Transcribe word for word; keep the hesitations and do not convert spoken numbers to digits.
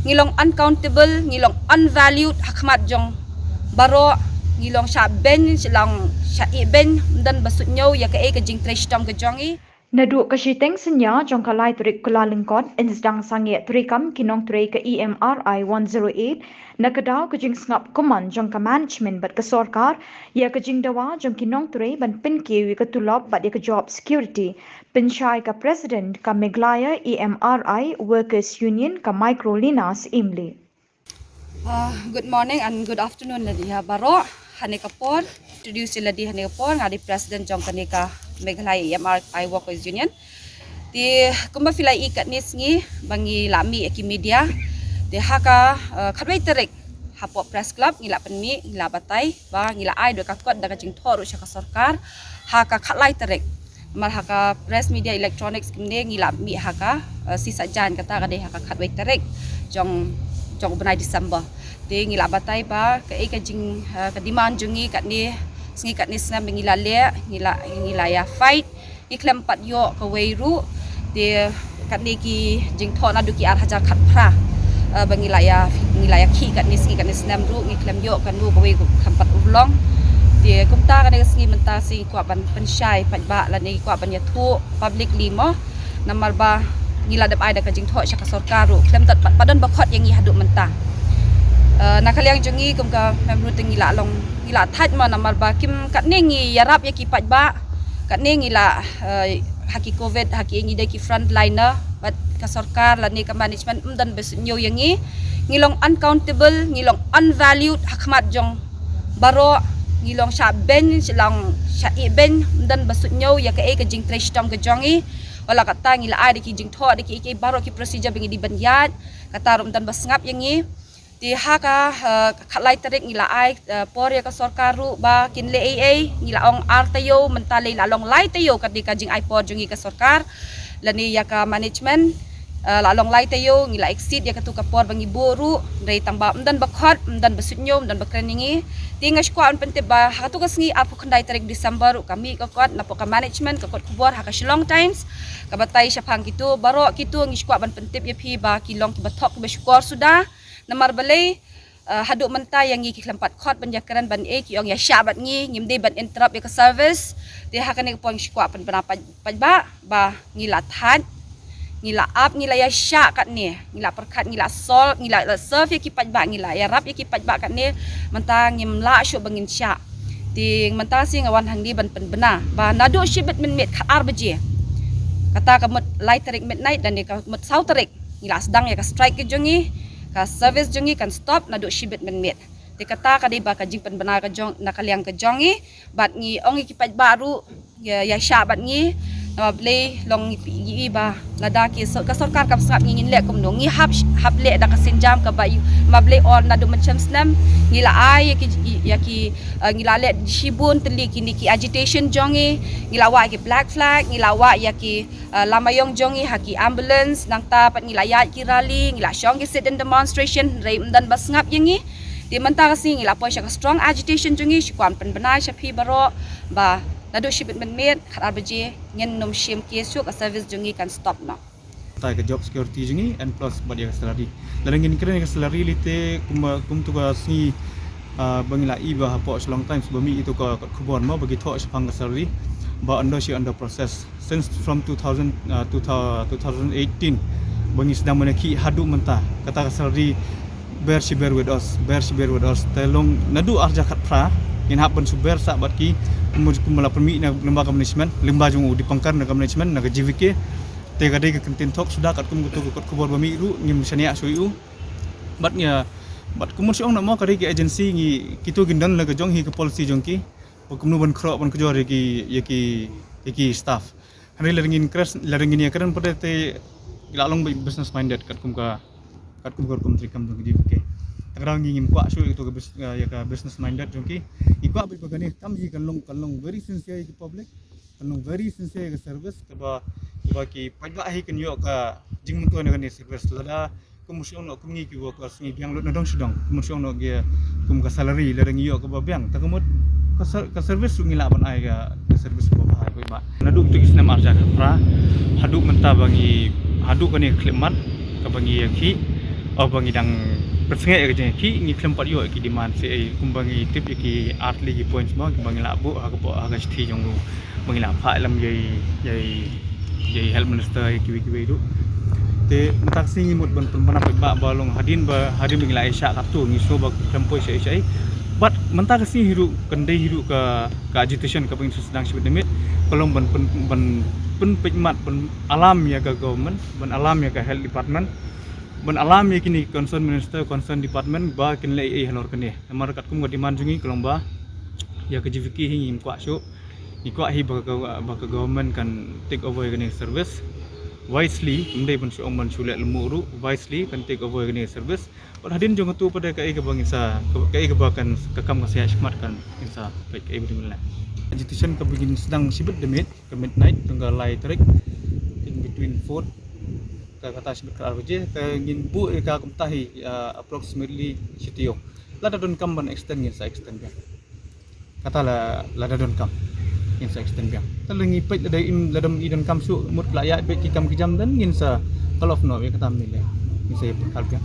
ngi long uncountable, ngi long unvalued ha khmat jong baroh, ngi long shah beiñ, shah long shah ih beiñ, ym don ba suidñiew ïa kaei ka jingtrei shitom ka jong ngi. Naduh ka shiteng synñia jong ka lai tarik Kyllalyngkot, yn sdang sangeh treikam ki nongtrei ka E M R I one zero eight, na ka daw ka jingsngap kumne jong ka management bad ka sorkar ïa ka jingdawa jong ki nongtrei ban pynkiew ïa ka tulop bad ïa ka job security. Pynshai ka President ka Meghalaya E M R I Workers Union ka Microlina Syiemlieh. Uh, good morning and good afternoon lade ha baroh. Hane ka por, introduce lade hane ka por, nga dei President jong kane ka Meghalaya E M R I Workers Union. Te kumba phi la ïohi katne sngi ba ngi la mih ïa ki media. Te ha ka, uh, khatwei tarik hapoh Press Club ngi la pynmih, ngi la batai ba ngi la ai da ka kot da ka jingthoh ruh sha ka sorkar ha ka khatlai tarik. Namar ha ka press media electronics kumne ngi la mih ha ka, uh, shi saitjaiñ, kata ka dei ha ka khatwei tarik jong, jong u bnai December. Te ngi la batai ba kaei ka jing, uh, ka demand jong ngi katne sngi katne snem ba ngi la leh, ngi la, ngi la ïa fight, ngi khlem pat ïoh kawei ruh. Te katne ki jingthoh naduh ki ar hajar khatphra, uh, ba ngi la ïa, ngi la ïa khih katne sngi katne snem ruh ngi khlem ïoh kano kawei ruh, khlem pat urlong. Te kumta kane ka sngi mynta shi kwah ban pynshai paidbah lane kwah ban ïathuh publicly mo. Namar ba ngi la dep ai da ka jingthoh sha ka sorkar ruh khlem pat, pat don ba khot ïa ngi haduh mynta. Uh, na ka liang jong ngi kum ka member te ngi la long, ngi la thait mo namar ba kim katne ngi ïarap ïa ki paidbah, katne ngi la, uh, ha ki covid ha ki ngi dei ki frontliner, bad ka sorkar lane ka management ym don ba suidñiew ïa ngi. Ngi long uncountable, ngi long unvalued ha khmat jong baroh, ngi long shah beiñ, shah long shah ih beiñ, ym don ba suidñiew ïa kaei ka jingtrei shitom ka jong ngi. Wat la katta ngi la ai da ki jingthoh da ki, ki baroh ki procedure ba ngi dei ban ïaid, kata ruh ym don ba sngap ïa ngi. Te ha ka, uh, khatlai tarik ngi la ai, uh, por ïa ka sorkar ruh ba kin leh ei ei, ngi la ong ar taïew, mynta lei la long lai taïew ka dei ka jingai por jong ngi ka sorkar lane ïa ka management. Uh, la long lai taïew, ngi la exceed ïa katu ka por ba ngi buh ruh, dei tang ba ym don ba khot, ym don ba suidñiew, ym don ba kren ïa ngi. Te nga shu kwah ban pyntip ba ha katu ka sngi arphew khyndai tarik December ruh ka mih ka kot napoh ka management, ka kot khubor ha ka Shillong Times, ka batai shaphang kitu baroh kitu, ngi shu kwah ban pyntip ïa phi ba ki long kiba thok kiba shukor suda. Namar balei, uh, haduh mynta ïa ngi ki khlem pat khot ban ïa kren ban ei, ki ong ïa shah bad ngi, ngim dei ban interrupt ïa ka service. Te ha kane ka por ngi shu kwah pynbna paid, paidbah ba ngi la thait, ngi la ap, ngi la ïa shah katne, ngi la pyrkhat, ngi la solve, ngi la, la serve ïa ki paidbah, ngi la ïarap ïa ki paidbah katne. Mynta ngim lah shuh ba ngin shah. Te mynta shi nga wan hangne ban pynbna ba naduh shibit mynmiet khatar baje, kata ka mut lai tarik midnight lane ka mut saw tarik, ngi la sdang ïa ka strike ka jong ngi, ka service jong ngi kan stop naduh shibit mynmiet. Te kata ka dei ba ka jingpynbna ka jong, na ka liang ka jong ngi, bad ngi ong ïa ki paidbah ruh ïa, ïa shah bad ngi. Namar balei long ngi, ngi ïohi ba lada ki sor-, ka sorkar kam sngap ngi, ngin leh kumno, ngi hap, hap leh da ka sienjam kaba ïoh. Namar balei all naduh mynshem snem ngi la ai ïa ki, ïa ki, uh, ngi la leh shibun tylli kine ki agitation jong ngi, ngi la wah ïa ki black flag, ngi la wah ïa ki, uh, lama ïong jong ngi ha ki ambulance, nangta pat ngi la ïaid ki rally, ngi la shong ki sit-in demonstration, hynrei ym don ba sngap ïa ngi. Te mynta ka sngi ngi la poi sha ka strong agitation jong ngi, shu kwah pynbna sha phi baroh ba naduh shibit mynmiet khatar baje ngin nym shim case shuh, ka service jong ngi kan stop noh. Tang ka job security jong ngi and plus bad ïa ka salary. Lada ngin kren ïa ka salary lei te kum, kumtu ka sngi, ah, ba ngi la ïohi ba hapoh Shillong Times ba mih ïa tu ka kot khubor mo ba ki thoh shaphang ka salary ba ynda shi under process. Since from two thousand, uh, two thousand, two thousand eighteen ba ngi sdang mynta ki haduh mynta, kata ka salary bear shi bear with us, bear shi bear with us. Te long naduh arhajar khatphra ngin hap ban shu bear sah bad ki, kum, kum la pynmih na lyngba ka management, lyngba jong u Dipankar na ka management na ka G V K. Te ka dei ka kyntien thok suda katkum katu ka kot khubor ba mih ruh ngim shaniah shuh ïa u. Bad ngi, bad kum shu ong na mo ka dei ka agency ngi, kitu kin don la ka jong hi ka policy jong ki. Ba kumno ban khroh ban kjor ïa ki, ïa ki, ïa ki staff. Hynrei lada ngin kren, lada ngin ïa kren pat te la long business minded katkum ka, katkum ka rukom treikam jong ka G V K. Te ka daw ngi ngim kwah shuh ïa ka bus-, ïa ka business minded jong ki. Ngi kwah ba kane kam hi kan long, kan long very sincere ïa ki public, kan long very sincere ïa ka service kaba, kaba ki paidbah hi kan ïoh ka jingmyntoi na kane service. Lada kum shu ong noh kum ngi ki workers ngi biang lut na dong shu dong. Kum shu ong noh ki kum ka salary lada ngi ïoh kaba biang. Te ka mut ka ser-, ka service ruh ngi lah ban ai ka, ka service kaba bha ïa ki paidbah. Naduh tu ki snem arhajar khatphra haduh mynta ba ngi, haduh kane ka khyllipmat kaba ngi ïa ki, O ba ngi dang pynsngewsih ïa ka jingkhih, ngi khlem pat ïoh ïa ki demand, sa ei kumba ngi tip ïa ki ar tylli ki points mo kiba ngi la buh ha ka, ha ka shithi jong u ba ngi la phah lem ïa i, ïa i, ïa i health minister, ïa kiwei kiwei ruh. Te mynta ka sngi ngi mut ban pynbna paidbah ba long hadien ba, hadien ba ngi la ïa shah katto, ngi sngew ba khlem poi shaei shaei. But mynta ka sngi hi ruh kan dei hi ruh ka, ka agitation kaba ngin sa sdang shibit na miet ka long ban pyn, ban pynpeit mat, ban alarm ïa ka government, ban alarm ïa ka health department, ban alarm ïa kine ki concern minister, concern department ba kin leh ei ei halor kane. Namar katkum ka demand jong ngi ka long ba ïa ka G V K hi ngim kwah shuh. Ngi kwah hi ba ka, ba ka government kan take over ïa kane ka service wisely, ym dei ban shu ong ban shu leh lyngngoh ruh, wisely kan take over ïa kane ka service. Bad hadien jong kato pat de kaei kaba ngin sa, kaei kaba kan, ka kam ka sa ïaid shakhmat kan, ngin sa peit kaei ba dei ban leh. Agitation kaba ngin sdang shibit de miet, ka midnight jong ka lai tarik, in between four, ka kata shibit ka ar baje, ka ngin buh ïa ka kumta hi, ah, approximately shi taïew. Lada donkam ban extend ngin sa extend biang. Kata la, lada donkam ngin sa extend biang. Te lada ngi peit lada im, lada ym donkam shuh, mut la ïaid beit ki kam ki jam, then ngin sa call off noh ïa kata mynne. Ngin sa ïa pyrkhat biang.